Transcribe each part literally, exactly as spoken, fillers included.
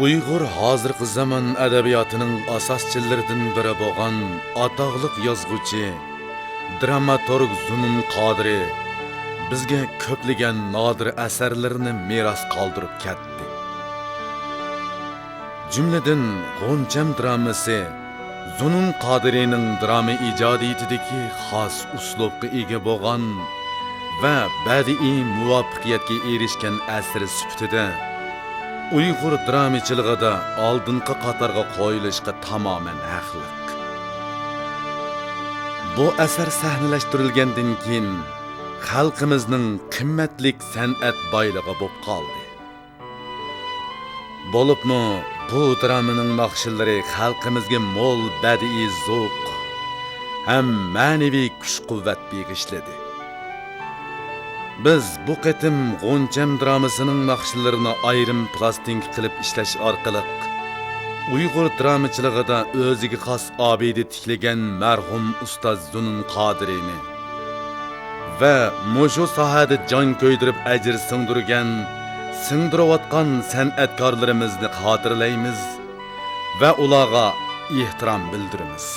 ئۇيغۇر ھازىرقى زامان ئەدەبىياتىنىڭ ئاساسچىلىرىدىن بىرى بولغان ئاتاقلىق يازغۇچى، دراماتورگ زۇنۇن قادىرى بىزگە كۆپلىگەن نادىر ئەسەرلىرىنى مىراس قالدۇرۇپ كەتتى. جۈملىدىن، غۇنچەم درامىسى زۇنۇن قادىرىنىڭ دىراما ئىجادىيىتىدىكى خاس ئۇسلۇبقا ئىگە بولغان ۋە بەدىئىي مۇۋەپپەقىيەتكە ئېرىشكەن ئەسىرى سۈپىتىدە ئۇيغۇر دىرامىچىلىقىدا ئالدىنقى قاتارغا قويۇلۇشقا تامامەن ھەقلىق. بۇ ئەسەر سەھنىلەشتۈرۈلگەندىن كېيىن، خەلقىمىزنىڭ قىممەتلىك سەنئەت بايلىقى بولۇپ قالدى. بولۇپمۇ بۇ درامىنىڭ ناخشىلىرى خەلقىمىزگە مول بەدىئىي زوق ھەم مەنىۋى كۈچ-قۇۋۋەت بېغىشلىدى. بىز بۇ قېتىم غۇنچەم درامىسىنىڭ ناخشىلىرىنى ئايرىم پىلاستىنكا قىلىپ ئىشلەش ئارقىلىق، ئۇيغۇر دىرامىچىلىقىدا ئۆزىگە خاس ئابىدە تىكلىگەن مەرھۇم ئۇستاز زۇنۇن قادىرىنى ۋە مۇشۇ ساھەدە جان كۆيدۈرۈپ ئەجىر سىڭدۈرگەن، سىڭدۈرۈۋاتقان سەنئەتكارلىرىمىزنى خاتىرىلەيمىز ۋە ئۇلارغا ئېھتىرام بىلدۈرىمىز.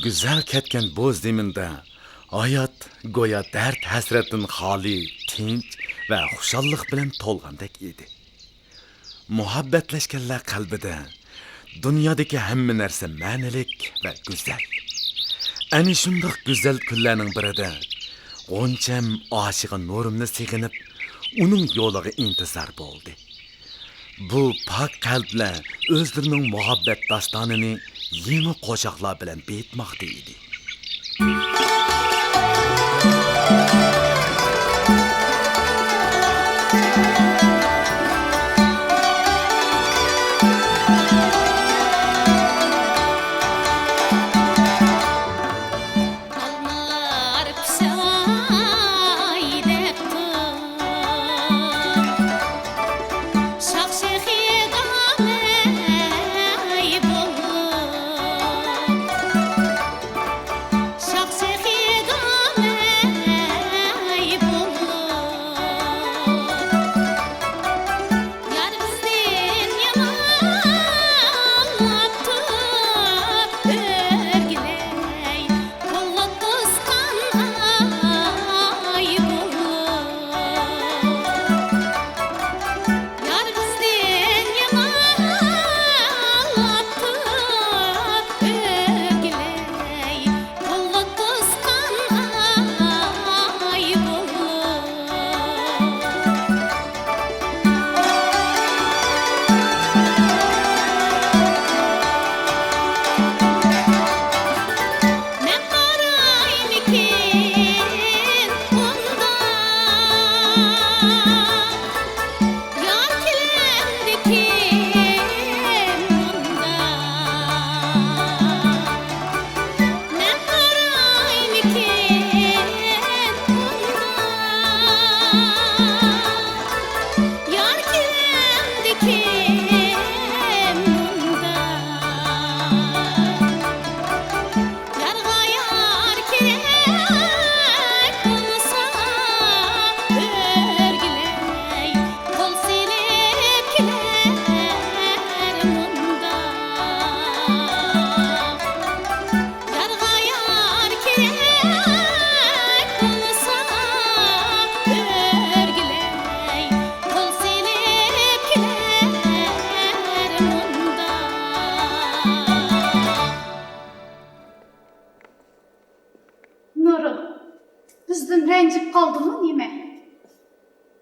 گۈزەل كەتكەن بۇ زېمىندا ھايات گويا دەرد-ھەسرەتتىن خالىي، تىنچ ۋە خۇشاللىق بىلەن تولغاندەك ئىدى. مۇھەببەتلەشكەنلەر قەلبىدە دۇنيادىكى ھەممە نەرسە مەنىلىك ۋە گۈزەل. ئەنە شۇنداق گۈزەل كۈنلەرنىڭ بىرىدە غۇنچەم ئاشىقى نۇرۇمنى سېغىنىپ، ئۇنىڭ يولىغا ئىنتىزار بولدى. بۇ پاك قەلبلەر ئۆزلىرىنىڭ مۇھەببەت داستانىنى يېڭى قوشاقلار بىلەن بېيىتماقتا ئىدى. ئالمىلار پىشاي دەپتۇ، شاخ-شېخى دامەي بولۇپ، شاخ-شېخى دامەي بولۇپ، يار بىزدىن يامانلاپتۇ، ئۆرگىلەي قوللاپ توسقان ئاي بولۇپ. يار بىزدىن يامانلاپتۇ، ئۆرگىلەي قوللاپ توسقان ئاي بولۇپ. مەن قارايمىكىن ئۇنداق، يار كېلەمدىكىن مۇنداق. مەن قارايمىكىن ئۇنداق، يار كېلەمدىكىن مۇنداق. يارغا يار كېرەك بولسا، ئۆرگىلەي قول سېلىپ كېلەر مۇنداق. يارغا يار كېرەك بولسا، ئۆرگىلەي قول سېلىپ كېلەر مۇنداق. نۇرۇم، بىزدىن رەنجىپ قالدىمۇ نېمە؟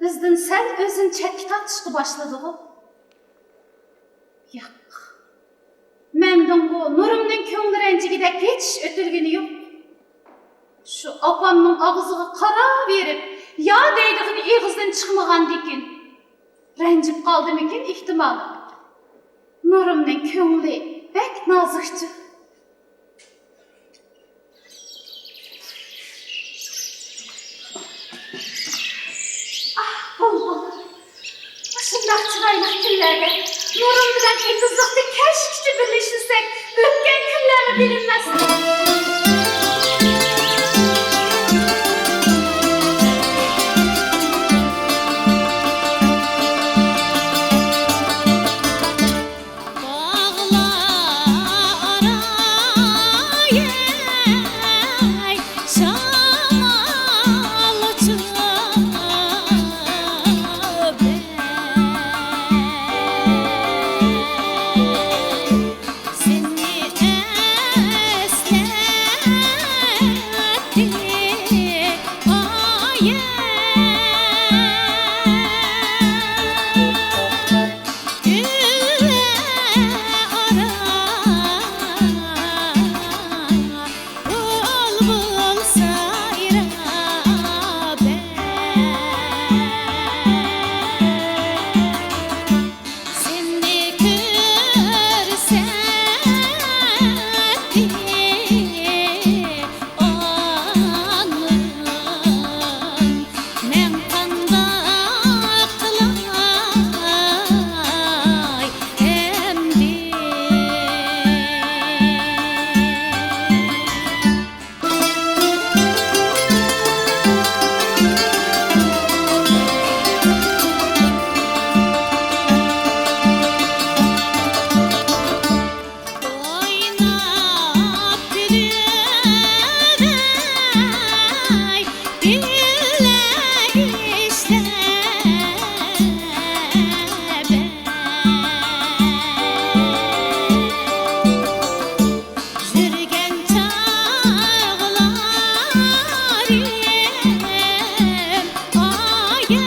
بىزدىن سەل ئۆزىنى چەتكە تارتىشقا باشلىدىغۇ؟ ياق. مەندىنغۇ نۇرۇمنىڭ كۆڭلى رەنجىگۈدەك ھېچ ئىش ئۆتۈلگىنى يوق. شۇ ئاپامنىڭ ئاغزىغا قاراۋېرىپ، يا دەيدىغىنى ئېغىزدىن چىقمىغاندىكىن، رەنجىپ قالدىمىكىن ئېھتىمال. نۇرۇمنىڭ كۆڭلى بەك نازۇكچۇ. ئاھ، بۇلبۇل، مۇشۇنداق چىرايلىق كۈنلەردە نۇرۇم بىلەن ئېتىزلىقتا كەچكىچە بىرلىشمىسەك، ئۆتكەن كۈنلەرمۇ بىلىنمەستۇق. باغلار ئاراي، شامال ئۇچۇپ سېنى ئەسلەتتى، ئايە. گۈللەر ئارا بۇلبۇل سايراپ، سېنى كۆرسەتتى. ئانىڭ مەن قانداق قىلاي ئەمدى؟ ئويناپ كۈلۈۋەي، گۈللەر ئىشلەپ. يۈرگەن چاغلارىم ئايەم.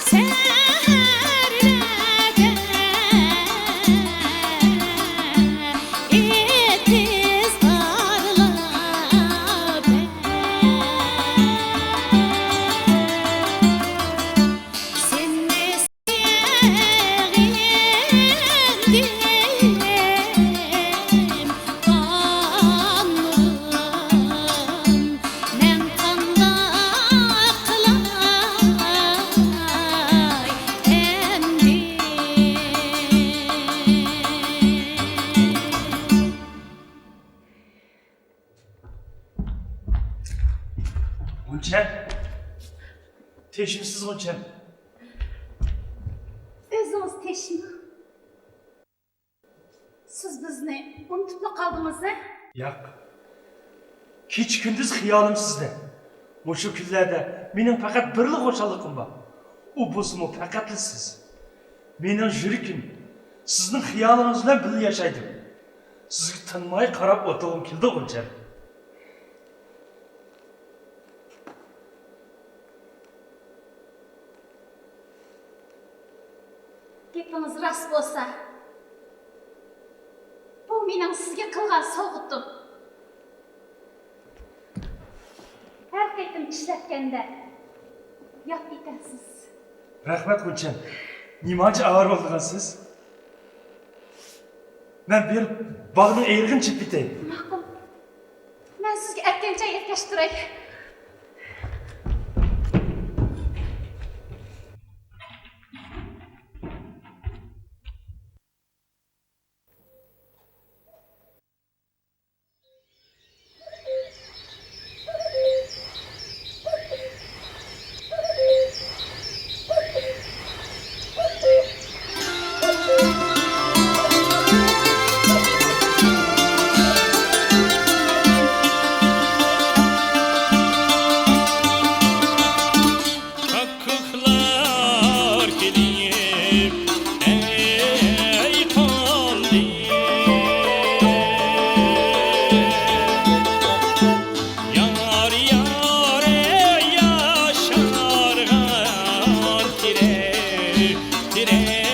سەھەرلەردە ئېتىز بارلاپ، سېنى سېغىندىم، ئانىم. مەن قانداق قىلاي ئەمدى؟ غۇنچەم، تېشىمسىز غۇنچەم. ئۆزىڭىز تېشىماڭ. سىز بىزنى ئۇنتۇپلا قالدىڭىز ھە؟ ياق. كېچە-كۈندۈز خىيالىم سىزدە. مۇشۇ كۈنلەردە مېنىڭ پەقەت بىرلا خۇشاللىقىم بار. ئۇ بولسىمۇ پەقەتلا سىز. مېنىڭ يۈرىكىم سىزنىڭ خىيالىڭىز بىلەن بىللە ياشايدۇ. سىزگە تىنماي قاراپ ئولتۇرغۇم كېلىدۇ، غۇنچەم. گېپىڭىز راست بولسا، بۇ مېنىڭ سىزگە قىلغان سوۋغىتىم. ھەر قېتىم ئىشلەتكەندە ياد ئېتەسىز. رەھمەت، غۇنچەم. نېمانچە ئاۋارە بولىدىغانسىز؟ مەن بېرىپ باغنىڭ ئېرىغىنى چېپىپ كېتەي. ماقۇل. مەن سىزگە ئەتكەنچە ئەتكەشتۈرەي. كاككۇكلار كېلىپ ئەي قوندى. يار، يار، ياشارغان تېرەك، تېرەكلەرگە.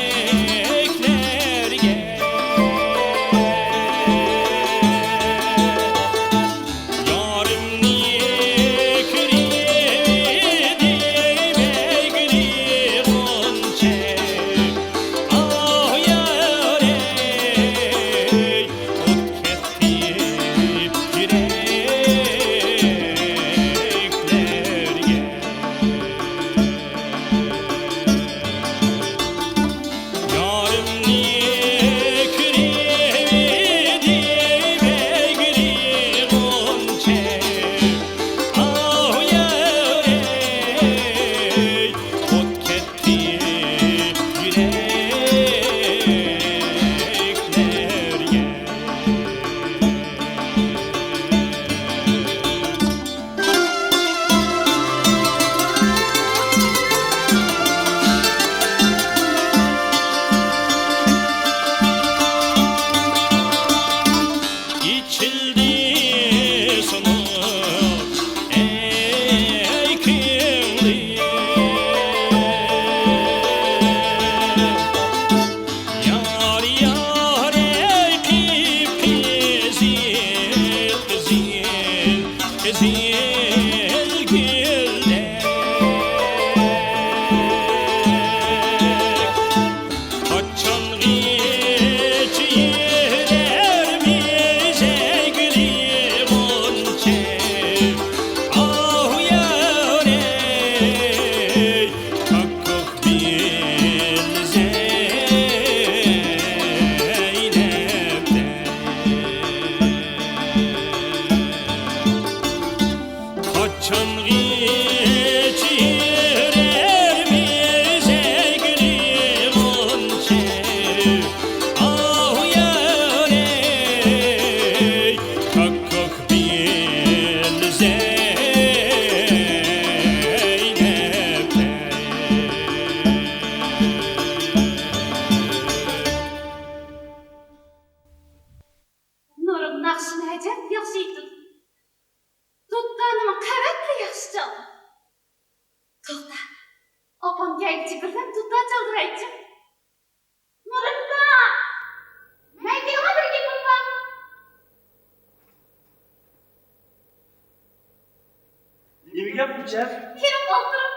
يەگىچە بىردەم دۇتار چالدۇرايچۇ. نۇرىمدا! مەن كېلىڭە بىر گېپىم بار. نېمە گەپ، گۈلچەھەر؟ كىرىپ ئولتۇرۇڭ.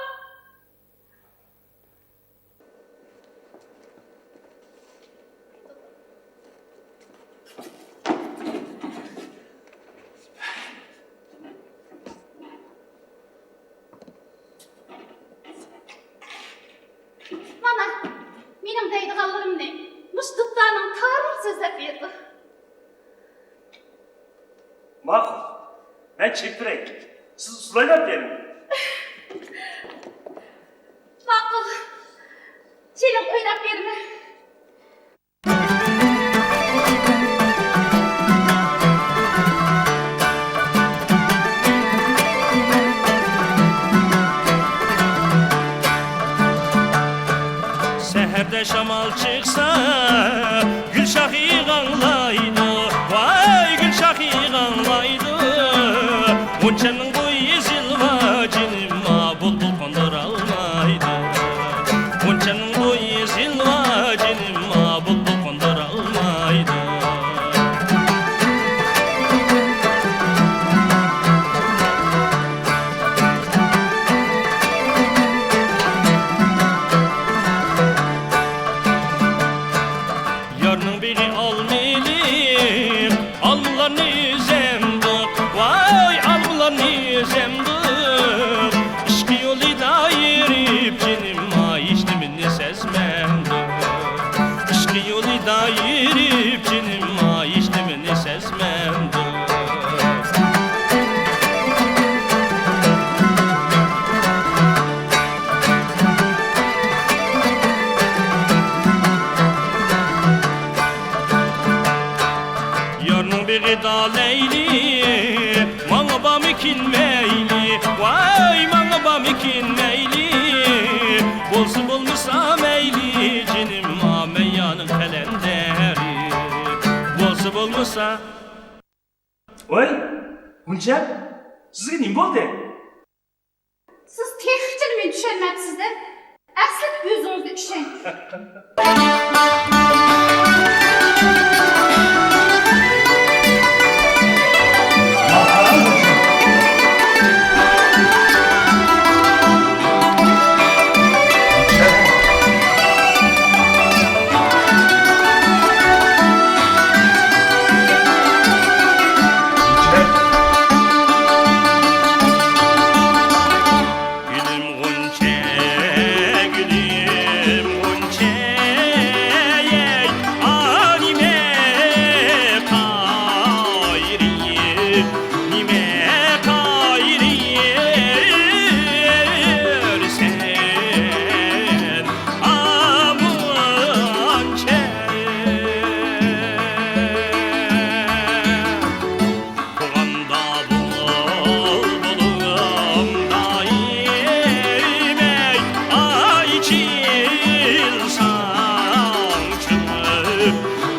مانا، مېنىڭ دەيدىغانلىرىمنى مۇشۇ دۇتارنىڭ تارىمۇ سۆزلەپ بېرىدۇ. ماقۇل، مەن چېكىپ بېرەي. سىز ئۇسسۇل ئويناپ بېرىڭ. ماقۇل، كېلىڭ ئويناپ بېرىمەن. سەھەردە شامال چىقسا، گۈل شاخى يىغاڭلايدۇ، ۋاي، گۈل شاخى يىغاڭلايدۇ. غۇنچەمنىڭ بويى زىلۋا جېنىمغا بۇلبۇل قوندۇرالمايدۇ. غۇنچەمنىڭ بويى زىلۋا جېنىمغا بۇلبۇل قوندۇرالمايدۇ. يارنىڭ بېغى ئالمىلىق، ئالمىلارنى ئۈزەمدۇق، ۋاي، ئالمىلارنى ئۈزەمدۇق. ئىشقى يولىدا يۈرۈپ جېنىم، ھېچنېمىنى سەزمەمدۇق. ئىشقى يولىدا يۈرۈپ جېنىم، ھېچنېمىنى سەزمەمدۇق. يارنىڭ بېغىدا لەيلى، ماڭا بارمىكىن مەيلى، ۋاي، ماڭا بارمىكىن مەيلى. بولسا بولمىسا مەيلى، جېنىم، مەييانىڭ قەلەندەرى. بولسا بولمىسا. ۋاي، غۇنچە، سىزگە نېمە بولدى؟ سىز تېخىچىلا مېنى چۈشەنمەپسىز-دە. ئەسلىدە ئۆزىڭىزگە ئىشەنچ. گۈلۈم غۇنچە، گۈلۈم غۇنچە، ئەي، ئا، نېمە قايرى، نېمە قايرى يۈرسەن، ئا، غۇنچە. تۇغاندا بۇلبۇلۇم دائىمەي، ئاي، ئېچىلساڭچۇ،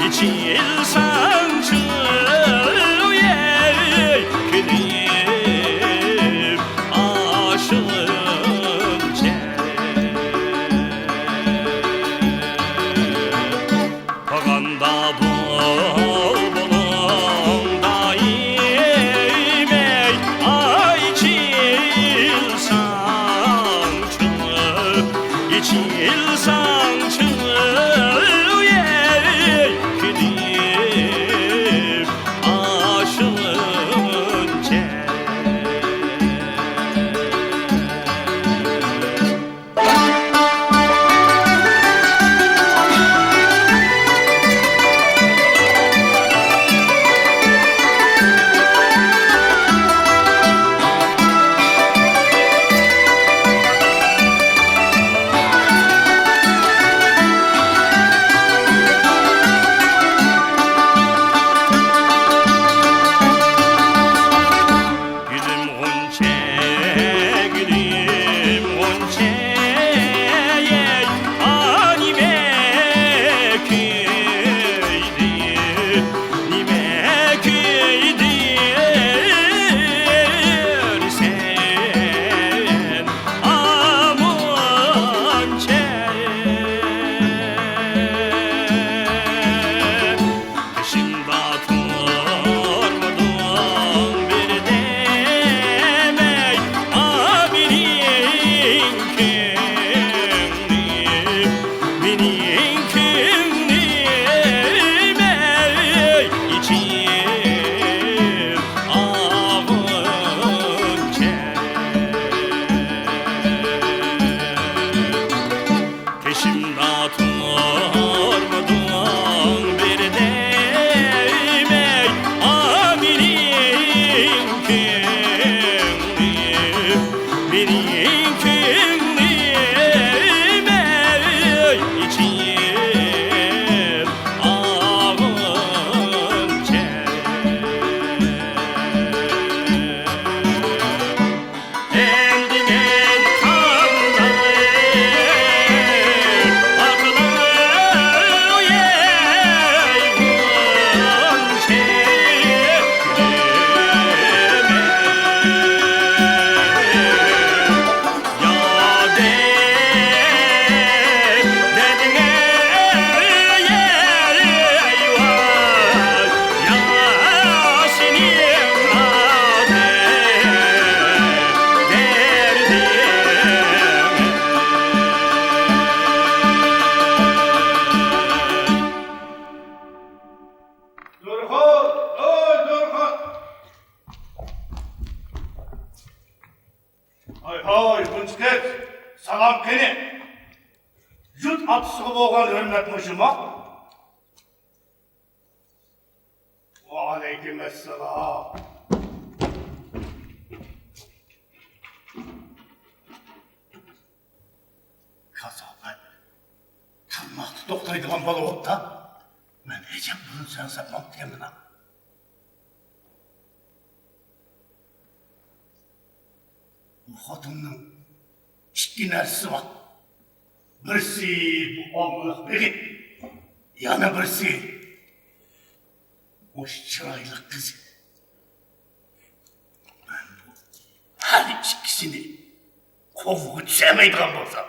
ئېچىلساڭچۇ، ئەي، كۈلۈپ ئاشىقىمچە. تۇغاندا بۇلبۇلۇم دائىمەي، ئاي، ئېچىلساڭچۇ، ئېچىلساڭچۇ، ئەي، كۈلۈپ ئاشىقىمچە. چىمدا تۇرمىدىڭ بىر دەيمەي، ئا مېنىڭ كۆڭلۈم، مېنىڭ كۆڭلۈم ئەي ئىچىم ئاغۇنچە. دورىخان، ئاي دورىخان! ھاي ھاي، بۇنچە كەچ، سالام قېنى؟ يۇرت ئاتىسىغا بولغان ھۆرمەتمۇ شۇمۇ؟ ۋەئەلەيكۇم ئەسسالام. كاساپەت، تىرناقتا توختايدىغان بولۇۋاپتا. مەن ئەجەب بۇرۇن سەن ساپماپتىكەنمەن. بۇ خوتۇننىڭ ئىككى نەرسىسى بار. بىرسى بۇ ئالمىلىق بېغى، يەنە بىرسى مۇشۇ چىرايلىق قىزى. مەن بۇ ھەر ئىككىسىنى قولغا چۈشۈرمەيدىغان بولسام.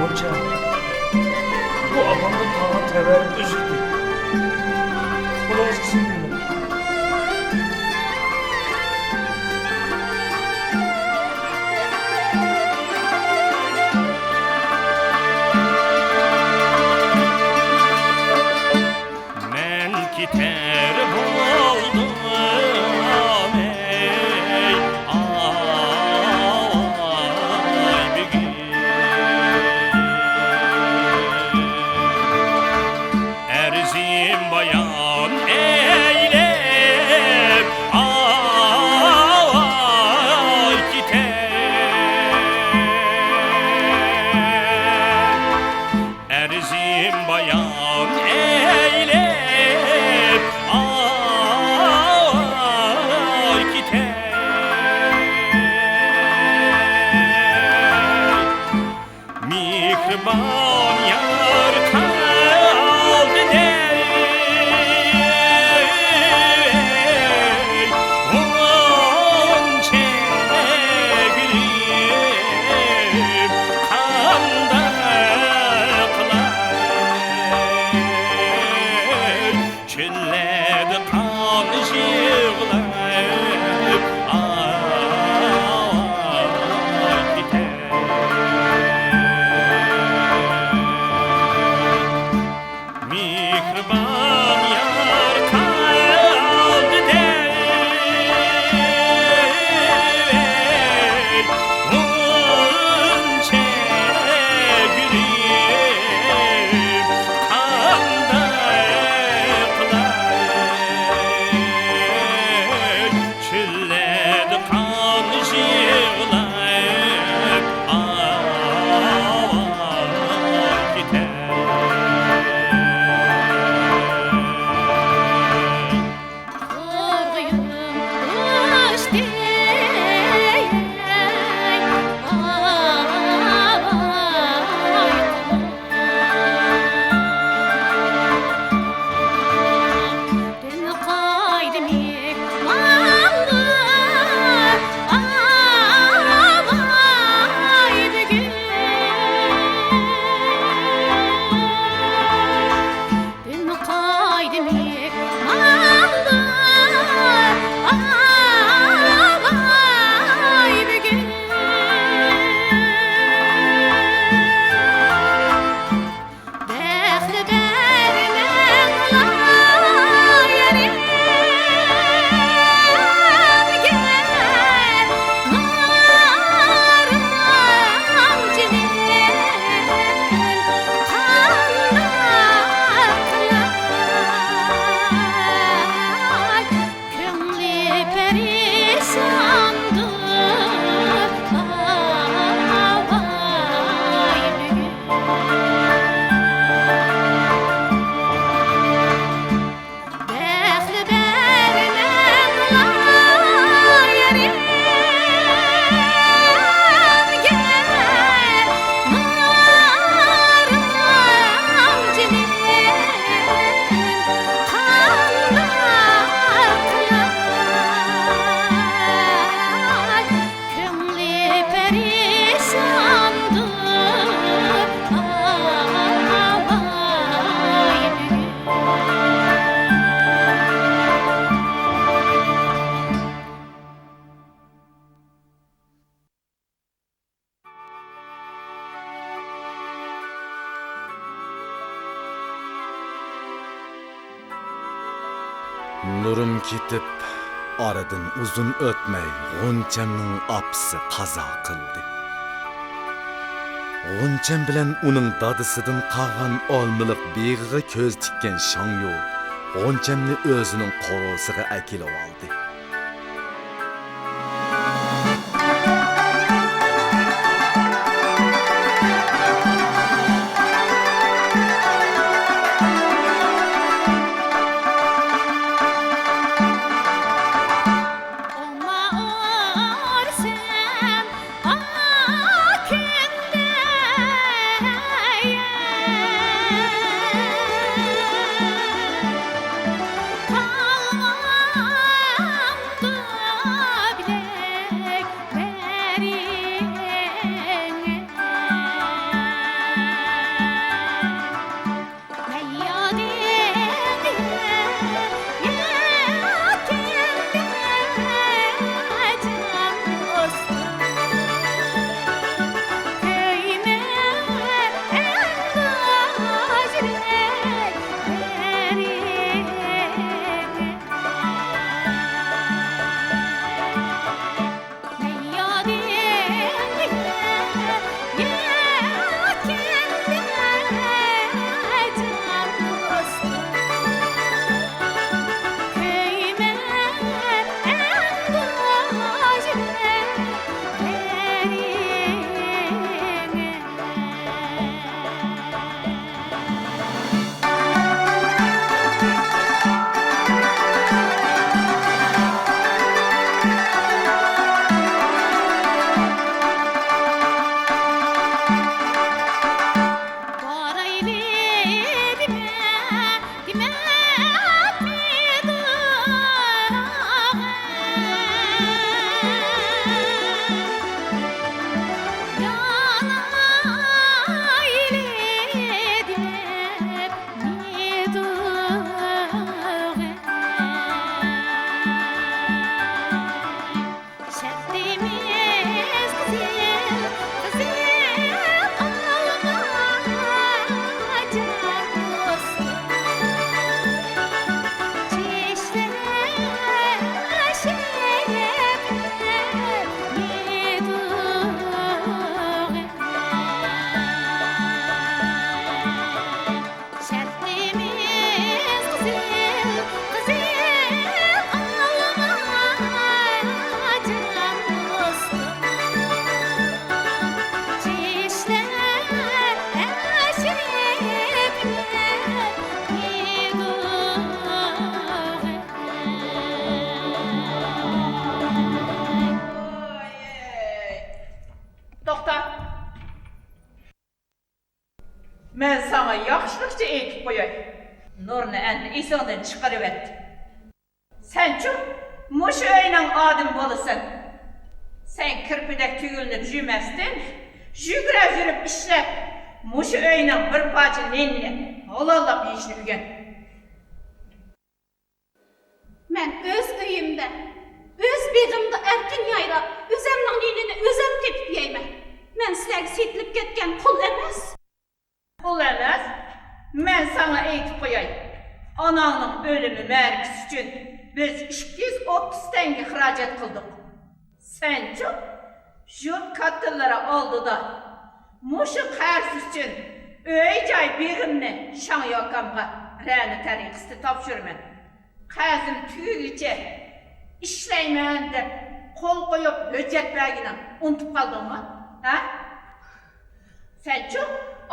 غۇنچە، بۇ ئاپامدىن قالغان تەۋەلىك ئۈزۈكى. قولىڭىزغا سىڭدۈرمەڭ. مەن كېتەر بولدۇم، ئەي، ئاي، بۈگۈن. ئەرزىم بايان، ئەي، نۇرۇم كېتىپ، ئارىدىن ئۇزۇن ئۆتمەي، غۇنچەمنىڭ ئاپىسى قازا قىلدى. غۇنچەم بىلەن ئۇنىڭ دادىسىدىن قالغان ئالمىلىق بېغىغا كۆز تىككەن شاڭيۇ غۇنچەمنى ئۆزىنىڭ قورۇسىغا ئەكېلىۋالدى. توختا! مەن ساڭا ياخشىلىقچە ئېيتىپ قوياي. نۇرنى ئەمدى ئېسىڭدىن چىقىرىۋەت. سەنچۇ مۇشۇ ئۆينىڭ ئادىمى بولىسەن. سەن كىرپىدەك تۈگۈلۈنۈپ يۈرمەستىن، يۈگۈرۈپ يۈرۈپ ئىشلەپ، مۇشۇ ئۆينىڭ بىر پارچە نېنىنى ھالاللاپ يېيىشنى ئۆگەن. مەن ئۆز ئۆيۈمدە، ئۆز بېغىمدا ئەركىن يايراپ، ئۆزەمنىڭ نېنىنى ئۆزەم تېپىپ يەيمەن. مەن سىلەرگە سېتىلىپ كەتكەن قۇل ئەمەس. قۇل ئەمەس، مەن ساڭا ئېيتىپ قوياي. ئاناڭنىڭ ئۆلۈمى مەرىكىسى ئۈچۈن بىز ئىككى يۈز ئوتتۇز تەڭگە خىراجەت قىلدۇق. سەنچۇ، يۇرت كاتتىلىرى ئالدىدا مۇشۇ قەرز ئۈچۈن ئۆي-جاي بېغىمنى شاڭيۇ ئاكامغا رەنا تەرىقىسىدە تاپشۇرىمەن. قەرزىم تۈگىگىچە ئىشلەيمەن دەپ قول قويۇپ ھۆججەت بەرگىنىڭ ئۇنتۇپ قالدىڭمۇ؟ ھە؟ سەنچۇ،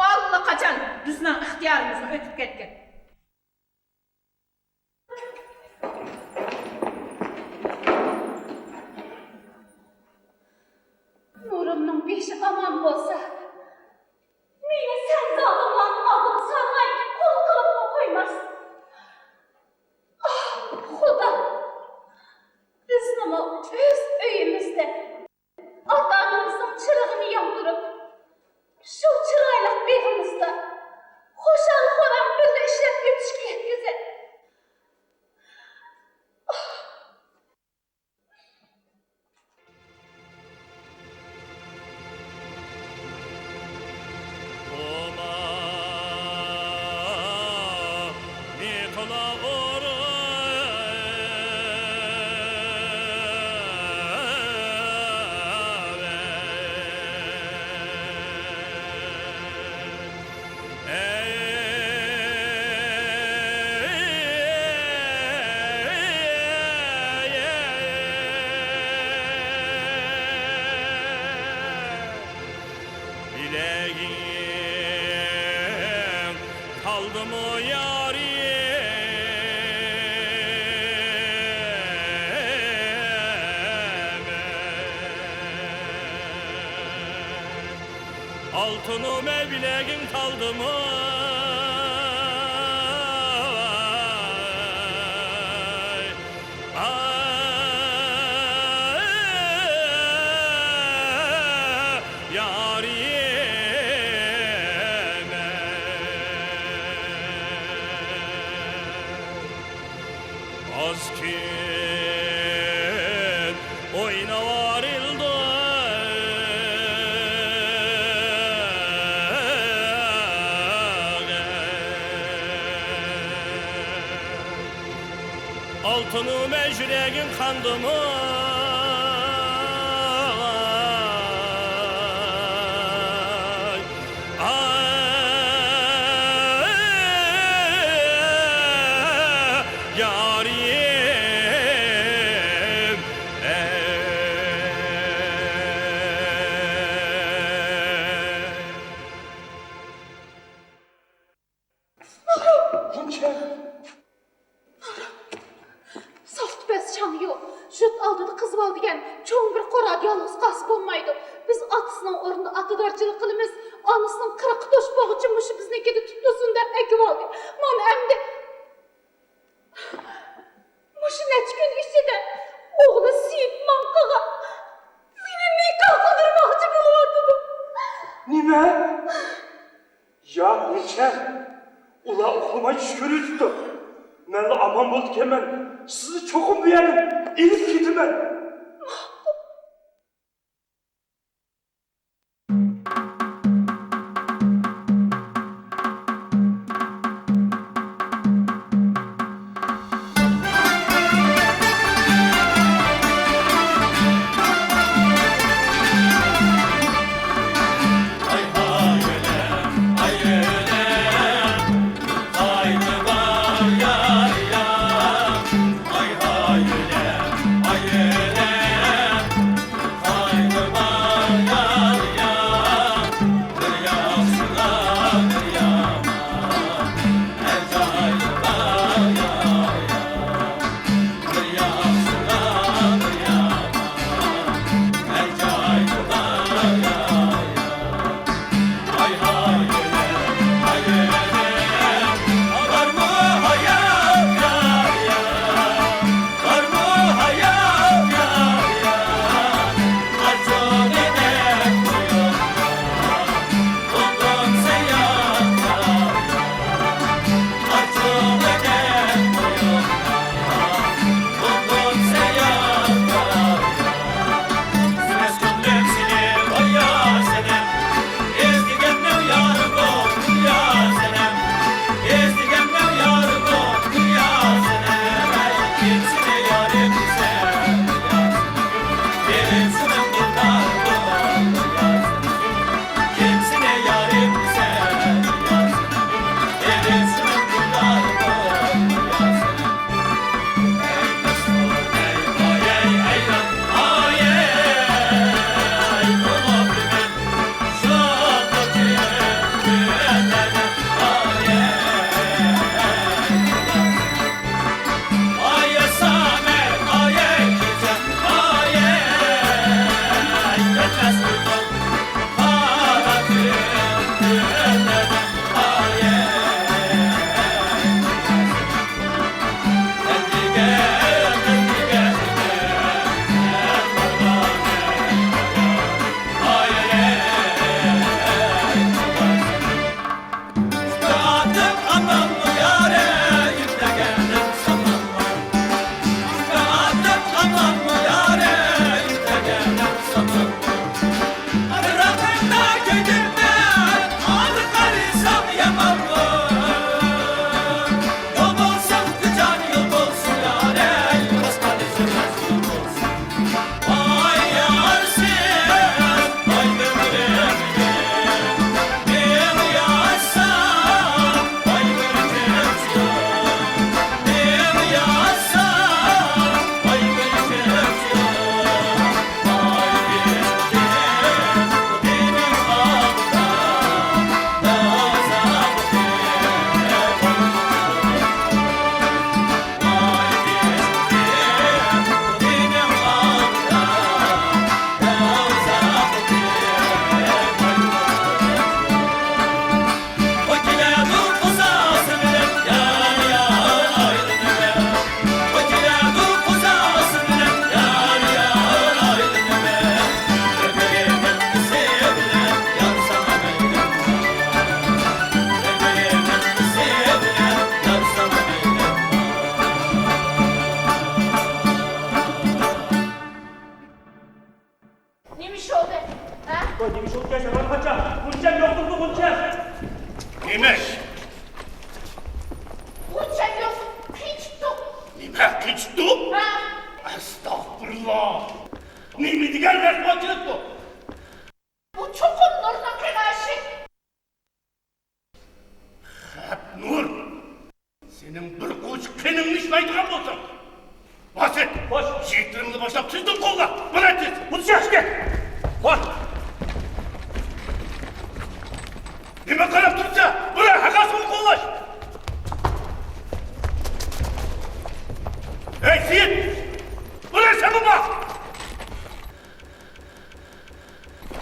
ئاللىقاچان بىزنىڭ ئىختىيارىمىزغا ئۆتۈپ كەتكەن. نۇرۇمنىڭ بېشى ئامان بولسا، مېنى سەن زالىملارنىڭ ئالدىغا سالمايدىكەن، قۇل قىلىپمۇ قويماس. ئاھ، خۇدا! بىزنىمۇ ئۆز ئۆيىمىزدە، ئاتا-ئانىمىزنىڭ چىرىغىنى ياندۇرۇپ، شۇ چىرايلىق بېغىمىزدا خۇشال-خۇرام بىللە ئىشلەپ ئۆتۈشكە يەتكۈزە. يۈرەكىڭ قالدىمۇ يارىم؟ ئالتۇنۇم ئەي، بىلەكىڭ قالدىمۇ؟ ئاي، ئاي، يارىم ئەي. ئاز كۈن ئويناۋارىلدىغ. ئالتۇنۇم ئەي، يۈرەكىڭ قاندىمۇ؟ ئاي، ئاي، يارىم ئەي. ساختىپەز شاڭيۇ، يۇرت ئالدىدا قىز بالا دېگەن چوڭ بىر قورا يالغۇز قالسا بولمايدۇ. بىز ئاتىسىنىڭ ئورنىدا ئاتىدارچىلىق قىلىمىز. ئانىسىنىڭ قىرىقى توشۇپ بولغۇچە مۇشۇ بىزنىڭكىدە تۇتۇلسۇن دەپ ئەكىۋالدى. مانا ئەمدى مۇشۇ نەچچە كۈن ئىچىدە ئوغلى سېيىت ماڭقىغا مېنى نىكاھ قىلدۇرماقچى بولۇۋاتىدۇ. نېمە؟ ياق، غۇنچەم. ئۇلار ئۇخلىماي چۈش كۆرۈۋېتىپتۇ. مەنلا ئامان بولىدىكەنمەن، سىزنى چوقۇم بۇ يەردىن ئېلىپ كېتىمەن. نېمە ئىش بولدى؟ ھە؟ توي نېمە ئىش بولدى؟ كەچ ئاغام قاچا؟ غۇنچەم يوق بولدى، غۇنچەم. نېمە ئىش؟ غۇنچەم يوق، قېچىپتۇ. نېمە، قېچىپتۇ؟ ھە. ئەستەغپۇرۇللا. نېمە دېگەن بەرباتچىلىق بۇ؟ بۇ چوقۇم نۇرنىڭ قىلغان ئىشى. خەپ نۇر! سېنىڭ بىر قوۋۇچ قېنىڭنى ئىشلەيدىغان بولسام! ۋاسىت! خوش! يىگىتلىرىڭنى باشلاپ تېزدىن قوللا! بۇنى تېز! بۇنى چەشكە! ۋاھ! نېمە قاراپ تۇرسا؟ بۇنى ھەققاسىنى قوللاش! ھەي، سېيىت! بۇنى سەنمۇ باق!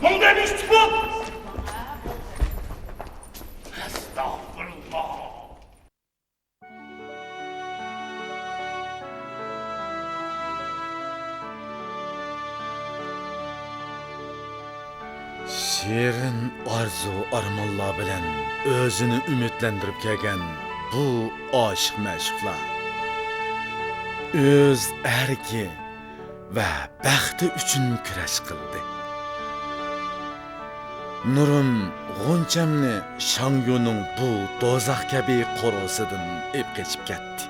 مۇنداق ئىش چىقىپ! ئەستەغپۇرۇللا! شېرىن ئارزۇ-ئارمانلار بىلەن ئۆزىنى ئۈمىدلەندۈرۈپ كەلگەن بۇ ئاشىق-مەشۇقلار ئۆز ئەركى ۋە بەختى ئۈچۈن كۈرەش قىلدى. نۇرۇم غۇنچەمنى شاڭيۇنىڭ بۇ دوزاخ كەبى قورۇسىدىن ئېلىپ قېچىپ كەتتى.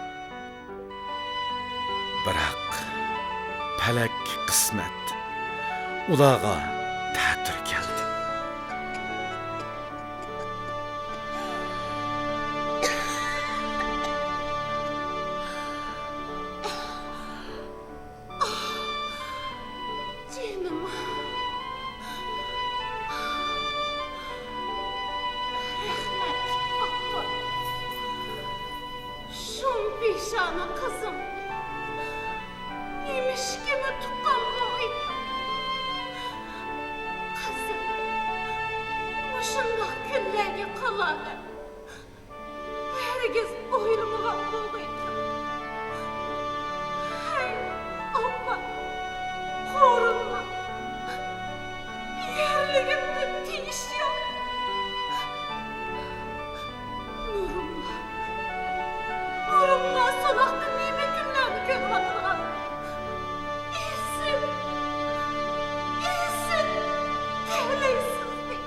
بىراق، پەلەك، قىسمەت ئۇلارغا تەتۈر كەلدى. جېنىم. رەھمەتلىك ئاپا. شۇم پېشانە قىزىم. نېمىشكىمۇ تۇغقان بوغىيتتىڭ؟ قىزىم، مۇشۇنداق كۈنلەرگە قالارمەن. ھەرگىز ئويلىمىغان بولغىيتتىم. ھەي، ئاپا، قورۇنما. يەرلىكىمدىن تىنىش يوق. نۇرۇملا، نۇرۇملا سوراقتا نېمە كۈنلەرنى كۆرۈۋاتىدىغان. ئېسىل، ئېسىل، تەلەيسىزنى.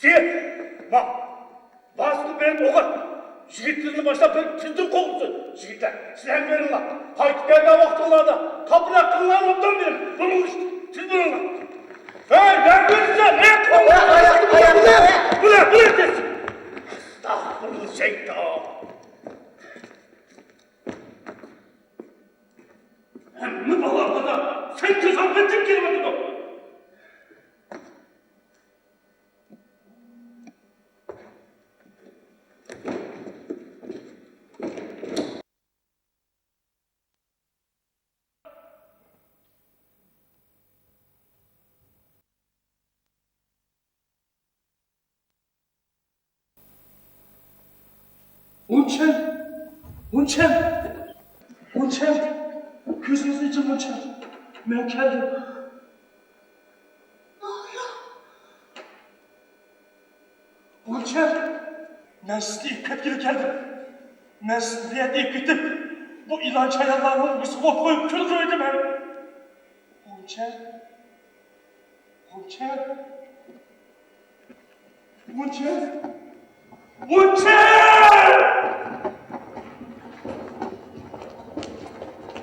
سىيىت، ما، باسقۇن بېرىپ ئوقۇت. يىگىتلىرىنى باشلاپ بېرىپ تېزدىن قوغلىسۇن. يىگىتلەر، سىلەر بېرىڭلار. قايتىپ كەلگەن ۋاقتىڭلاردا تاپىناق قىلىڭلار، ئوبدان بېرىڭ. بۇنىڭ ئۈچۈن تېز بولۇڭلار. ھەي، نەگە بېرىسەن؟ ھەي، قوغلا! بۇلار، بۇلار تېز. ئەستەغپۇرۇللا، شەيتان. ھەممە بالا-قازا سەن كېسەلمەكتىن كېلىۋاتىدۇ. ھونچەن! ھونچەن! ھونچەن! كۆزىڭىزنى ئېچىڭ، ھونچەن! مەن كەلدىم. ھونچەن! مەن سىزنى ئېلىپ كەتكىلى كەلدىم. مەن سىزنى بۇ يەردىن ئېلىپ كېتىپ، بۇ ئىلان چايانلارنىڭ ئۆگزىگە ئوت قويۇپ كۈل قىلىۋېتىمەن. ھونچەن! ھونچەن! ھونچەن! ھونچەن!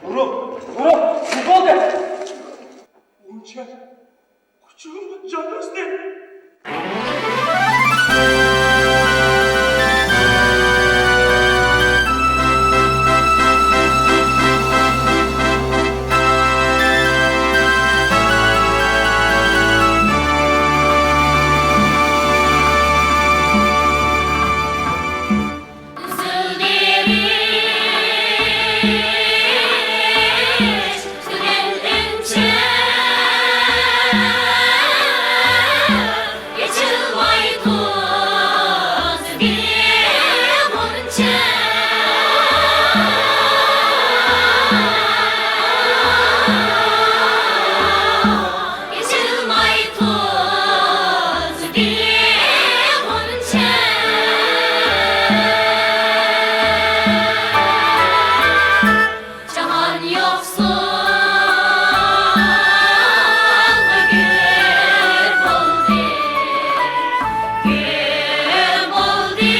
تۇرۇڭ! تۇرۇڭ! نېمە بولدى؟ ھونچەن! قۇچىقىمغا جان بەستى. جاھان يوقسۇلغا گۆر بولدى، گۆر بولدى.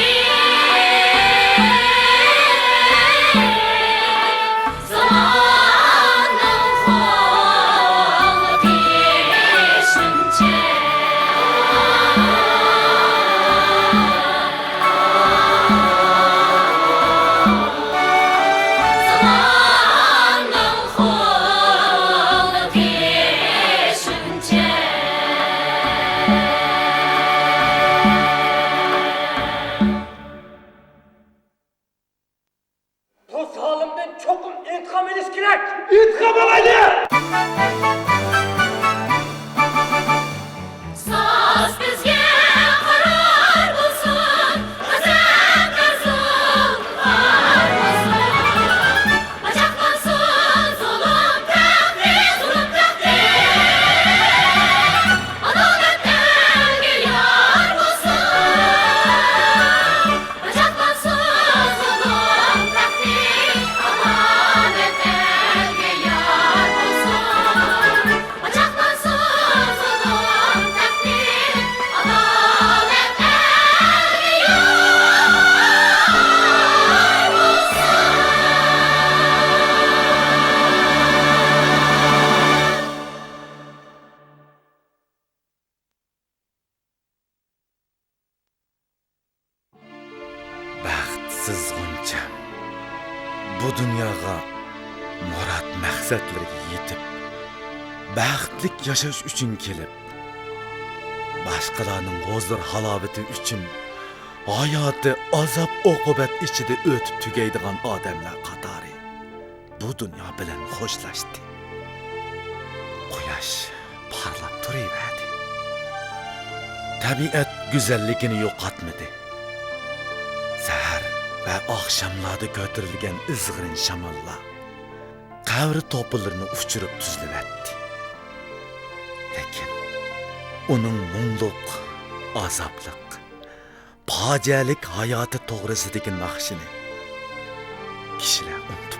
زاماننىڭ قولى تېشىنچە. بۇ زالىمدىن چوقۇم ئىنتىقام ئېلىش كېرەك! ئىنتىقام ئالايلى! ساز بىزگە قارار بولسۇن، غەزەپلەر زۇلۇمغا بولسۇن. پاچاقلانسۇن زۇلۇم تەختى، زۇلۇم تەختى. ئادالەت ئەلگە يار بولسۇن. پاچاقلانسۇن زۇلۇم تەختى، ئادالەت ئەلگە يار بولسۇن. پاچاقلانسۇن زۇلۇم تەختى، ئادالەت ئەلگە يار بولسۇن. بەختسىز غۇنچەم، بۇ دۇنياغا مۇراد مەقسەتلىرىگە يېتىپ، بەختلىك ياشاش ئۈچۈن كېلىپ، باشقىلارنىڭ ھۇزۇر-ھالاۋىتى ئۈچۈن ھاياتى ئازاب-ئوقۇبەت ئىچىدە ئۆتۈپ تۈگەيدىغان ئادەملەر قاتارى بۇ دۇنيا بىلەن خوشلاشتى. قۇياش پارلاپ تۇرۇۋەردى. تەبىئەت گۈزەللىكىنى يوقاتمىدى. سەھەر ۋە ئاخشاملاردا كۆتۈرۈلگەن ئىزغىرىن شاماللار قەبرە توپىلىرىنى ئۇچۇرۇپ تۈزلىۋەتتى. لېكىن ئۇنىڭ مۇڭلۇق، ئازابلىق، پاجىئەلىك ھاياتى توغرىسىدىكى ناخشىنى كىشىلەر ئۇنتۇپ